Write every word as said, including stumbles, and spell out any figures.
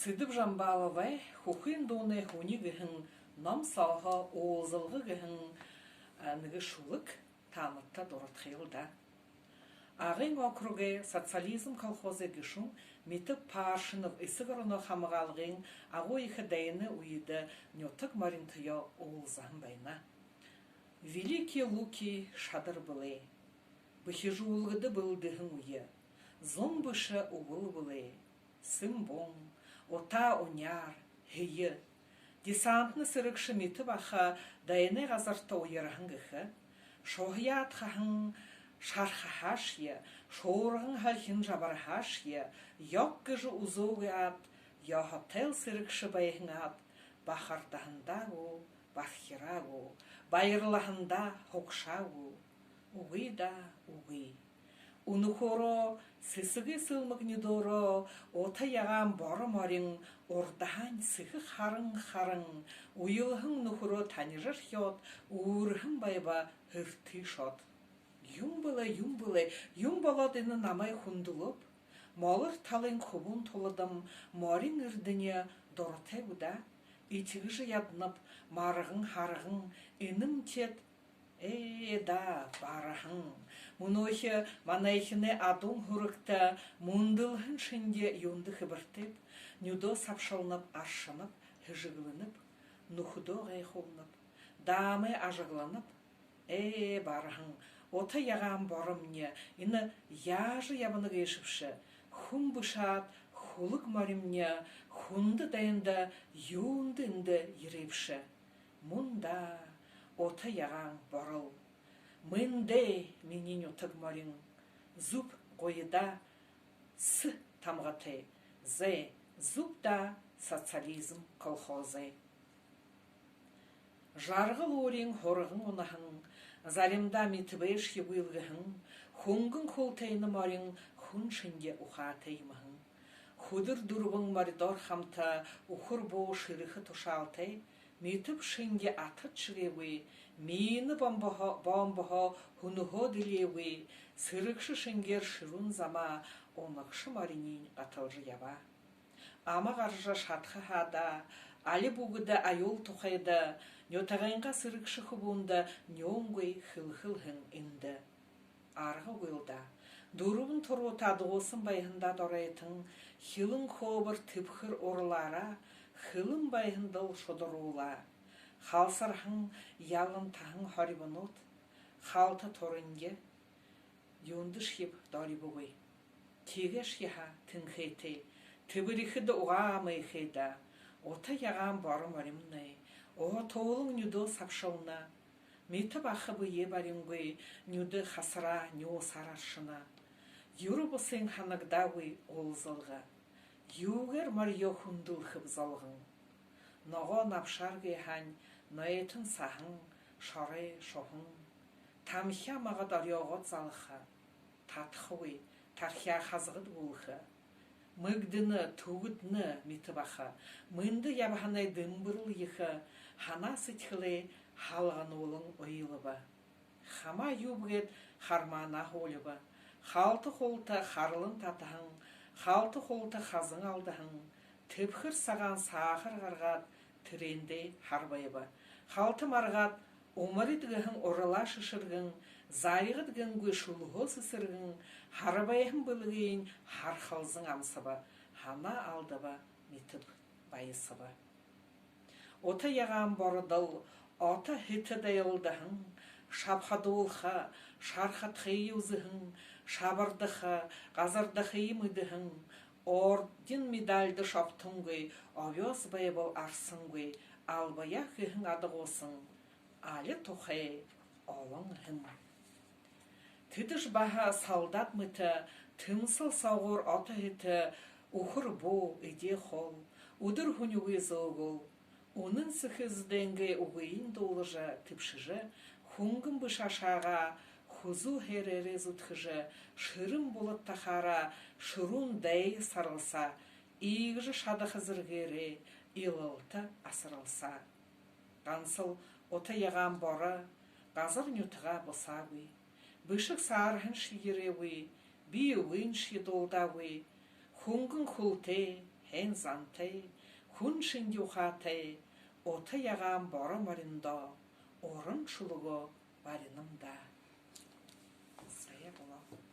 Цыдып Жамбаловай «Хүхын дуунай һүни» гэһэн ном сооһоо «Уулзалга» гэһэн нэгэ шүлэг таанадта дурадхаял даа. Агын округой «Социализм» колхозой гэшүүн Митып Паршинов Эсэгэ ороноо хамгаалгын Агуу ехэ дайнай үедэ нютаг моринтоёо уулзаһан байна. Великие Луки шадар бэлэй. Бэхижүүлгэдэ бэлдэһэн үе. Зун бэшэ үбэл бэлэй. Сэмбун, утаа уняар, һэе. Десантна сэрэгшэ Митып баһа дайнай газарта уярһан гэхэ. Шуһаяад хаһан шархаһаашье, шуурган һалхин жабарһаашье ёг гэжэ үзөөгүй аад, ёһотойл сэрэгшэ байһан аад, бахардаһандаа гү, бархираа гү, баярлаһандаа һугшаа гү. Үгы даа, үгы. Үнэхөөрөө сэсэгы сэлмэг нюдөөрөө ута ягаан боро морин урдаһаань сэхэ харан харан, уйлаһан нүхэрөө танижархёод, үүрһэн байба һэртыш шод. Юун бэлэй, юун бэлэй, юун болоод энэ намай хүндэлөөб? Молор талын хүбүүн туладам морин эрдэни дуратай гү даа. Этигэжэ яданаб, марган харган, энэмни теэд. Ээ даа, бараһан. Мүнөөхи манайхинай адуун һүрэгтэ мүндэлһэн шэнги юундэ хэбэртэйб? Нюдөө сабшалнаб, аршанаб, һэжэглэнэб, нүхэдөө гайхуулнаб, даамай ажагланаб. Ээ, бараһан, ута ягаан боромни, энэ яажа ябана гээшэбши? Хүн бэшэ аад, хүлэг моримни, хүндэ дайнда юундэ эндэ ерээбши? Мүн даа, ута ягаан борол. Мэндэ, минии нютаг морин. Зүб гуйда, сэ тамгатай. Зэ, зүб даа, «Социализм» колхозой. Жаргал үүрын һурган унаһан, заримдаа Митыбэйшье гүйлгэһэн, хүнгэн хүлтэй энэ морин хүн шэнги ухаатай юм һэн. Хүдэр дүрбэн моридоор хамта үхэр буу шэрэхэ тушаалтай, Митып шэнги атад шэгээгүй, мина бомбоһо-, бомбоһоо һүнэһөө дэлеэгүй, сэрэгшэ шэнгеэр шэрүүн замаа унагша мориниинь гаталжа ябаа. Ама гаража шадаха һаа даа, али бүгэдэ аюул тухайда, нютагайнгаа сэрэгшэ хүбүүндэ нюунгүй хэлэхэл һэн эндэ. Арга үгыл даа. Дүрбэн туруута адагуусан байһандаа доройтон, хилэн хөөрбөр тэбхэр уралаараа, хэлэн байһандал шударуулаа. Халсарһан ялан таһан хорьбонууд, халта туранги, юундэшьеб дорьбогүй. Тиигээшье һаа тэнхээтэй, тэбэрихэдэ угаа мэйхэй даа. Ута ягаан боро моримни, уһа туулан нюдөө сабшална. Митып баһа бэеэ барингүй, нюдөө хасараа нюусаар аршана. Юрэ бусын һанагдаагүй уулзалга. Юугээр морёо хүндэлхэб золгон? Ногоо набшаар гээ һаань, нойтон саһан, шорой шуһан. Тамхяа магад орёогоод залаха. Татахагүй, тархяа хазагад гүүлхэ. Мэгдэнэ, түгэдэнэ Митып баһа. Мэндэ ябаһанай дэмбэрэл ехэ, һанаа сэдьхэлээ һалгануулан уйлаба. Хамаа юуб гээд хармаанаа һуулиба. Халта хулта харлан татаһан, халта хулта хазан алдаһан, тэбхэр сагаан саахар гаргаад, тэрээндээ харбайба. Халта маргаад, умарид гэһэн уралаа шэшэргэн, заригад гэнгүй шүлһөө сэсэргэн, харбайһан бэлэгыень хархалзан амсаба, һанаа алдаба Митып баясаба. Ута ягаан бородол ото һэтэ дайлдаһан, шабхадуулха, шархадхые үзэһэн, шабардаха, газардахые мэдэһэн, орден медальда шогтонгүй, овёс байбал арсангүй, албаяа хэһэн адагуусан али тухай олон һэн. Тэдэш баһа солдат мэтэ, тэмсэл соогуур ото һэтэ, үхэр буу, эдеэ хоол, үдэр һүнигүй зөөгөөл. Үнэн сэхэ эзэдэйнгээ үгыень дуулажа, тэбшэжэ, хүнгэн бэшэ ашаагаа хүзүү һээрээрээ зүдхэжэ, шэрэн булад тахаараа шэрүүн дайе саралсаа, иигэжэ шадаха зэргээрээ илалта асаралсаа. Гансал ута ягаан боро газар нютагаа бусаагүй. Бэшэг саарһаншье ерээгүй, бии үгыншье дуулдаагүй. Хүнгэн хүлтэй, Һайн зантай, хүн шэнги ухаатай, ута ягаан боро мориндоо уран шүлэгөө баринам даа. Зай, болоо.